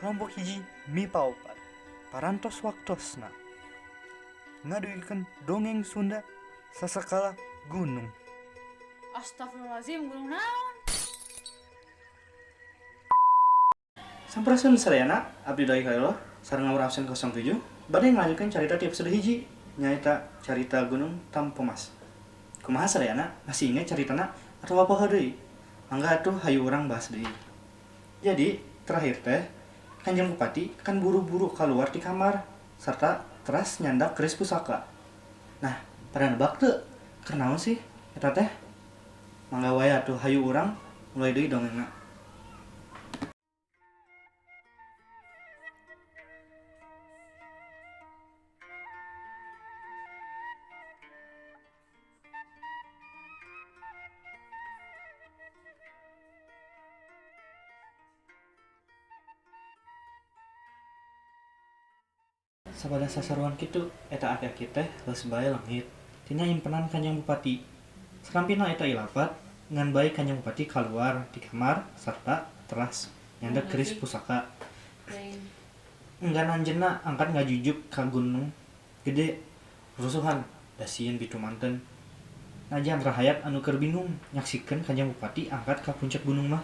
Kelompok hiji MIPA 4. Parantos waktosna ngadugikeun dongeng Sunda sasakala gunung. Astagfirullahaladzim, gunung naon? Sampurasun sadayana, abdi Dai Khairullah sareng nomor absen 07 bade ngalanjutkeun carita ti episode hiji nyaeta carita Gunung Tampomas. Kumaha sadayana, masih inget caritana atawa poho deui? Mangga atuh hayu urang bahas deui. Jadi, terakhir teh Kanjeng Bupati kan buru-buru keluar di kamar serta teras nyandak keris pusaka. Nah, pada nebak teu keur naon sih eta teh? Mangga wae atuh hayu urang mulai deui dongengna. Sabada sasaruan kitu eta aki-aki teh leus bae leungit tina impenan Kanjeng Bupati. Sarampina eta ilapat ngan bae Kanjeng Bupati kaluar ti kamar sarta teras nyandak keris pusaka. Enggan anjeunna angkat ngajujuk ka gunung gede rusuhan da sieun bitumanten. Najan rahayat anu keur bingung nyaksikeun Kanjeng Bupati angkat ka puncak gunung mah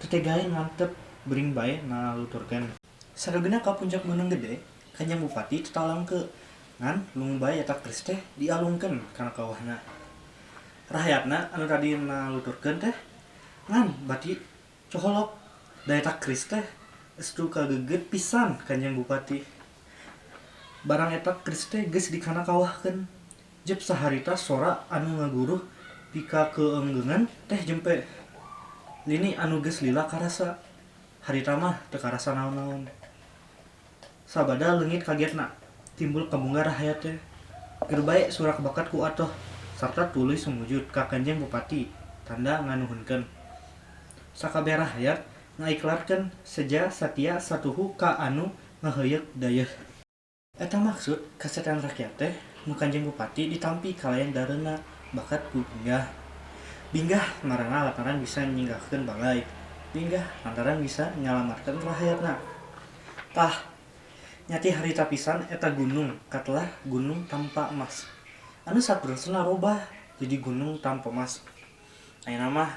teu tegaeun ngantep bering bae naluturkeun. Sadugina ka puncak gunung gede, Kanjeng Bupati tetalangke ngan lung bae eta keris teh dialungkeun kana kawahna. Rahayatna anu tadi naluturkeun teh ngan bati coholok da eta keris teh estu kageget pisan Kanjeng Bupati. Barang eta keris teh geus dikana kawahkeun. Jep saharita sora anu ngaguruh pikakeunggeungan teh jempe. Lini anu geus lila karasa. Harita mah teu karasa naon-naon. Sabada leungit kagetna, timbul kabunga rahayat teh. Keur bae surak bakat ku atoh sarta tuluy sumujud ka Kanjeng Bupati tanda nganuhunkeun. Sakabeh rahayat ngaiklarkeun seja satia satuhu ka anu ngaheuyeuk dayeuh. Eta maksud kasetan rakyat teh nu Kanjeng Bupati ditampi kalayan dareuna bakat ku binggah. Binggah marana lantaran bisa nyinggahkeun balai. Binggah lantaran bisa nyalamatkeun rahayatna. Tah, nyati harita pisan eta gunung katelah Gunung Tampa Emas. Anu saterusna robah jadi Gunung Tampomas. Ayeuna mah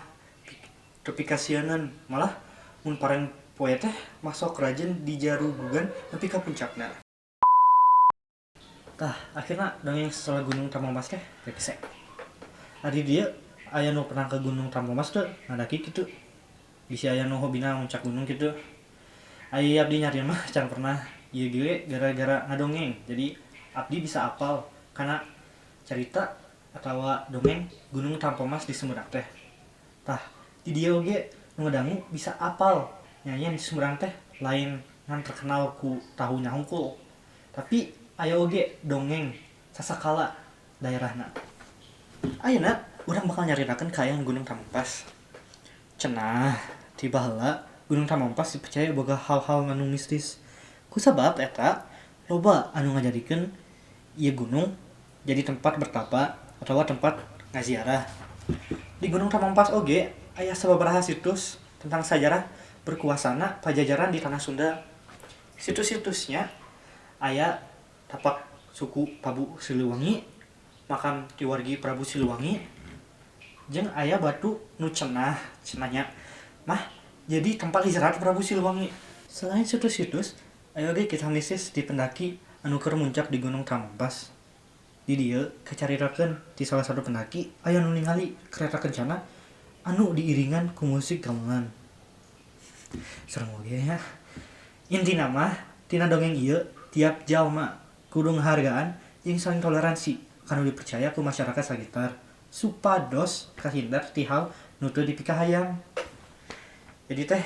teu pikasieuneun, malah mun pareng poe teh masok rajin dijarugugan nepi ka puncakna. Tah, akhirna dongeng setelah Gunung Tampomas teh rese. Ari dieu aya nu pernah ke Gunung Tampomas teu ngadaki kitu. Bisi aya nu hobina muncak gunung kitu. Ai abdi nyari mah can pernah ieu ge gara-gara ngadongeng. Jadi abdi bisa apal kana carita atawa dongeng Gunung Tampomas di Sumedang teh. Tah, di dieu oge nu ngadangu bisa apal nyanyian di Sumedang teh lain ngan terkenal ku tahunya hungkul. Tapi aya oge dongeng sasakala daerahna. Ayeuna urang bakal nyaritakeun kaayaan Gunung Tampomas. Cenah ti baheula Gunung Tampomas dipercaya boga hal-hal anu mistis. Kusabab eta loba anu ngajadikeun ieu gunung jadi tempat bertapa atawa tempat ngaziarah. Di Gunung Tampomas oge aya sababaraha situs tentang sajarah berkuasana pajajaran di tanah Sunda. Situs-situsnya aya tapak suku Prabu Siliwangi, makam Tiwargi Prabu Siliwangi, jeung aya batu nu cenah cenahnya mah jadi tempat istirahat Prabu Siliwangi. Selain situs-situs, aya oge kisah mistis di pendaki anu keur muncak di Gunung Tampomas. Di dieu kacaritakeun ti salah satu pendaki aya nu ningali kereta kencana anu diiringan ku musik gamelan. Serem oge nya. Intina mah tina dongeng ieu tiap jalma kudu ngahargaan jeung saling toleransi kanu dipercaya ku masyarakat sakitar supados kahindar ti hal nu teu dipikahayang. Jadi teh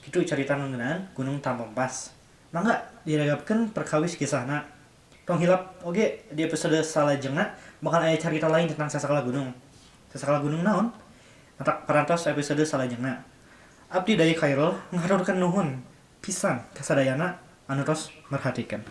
kitu carita ngeunaan Gunung Tampomas. Mangga diragapkeun perkawis kisahna. Tong hilap oge di episode salajengna bakal aya carita lain tentang sasakala gunung. Sasakala gunung naon? Matak parantos episode salajengna. Abdi Dai Khairul ngahaturkeun nuhun pisan kasadayana anu tos merhatikeun.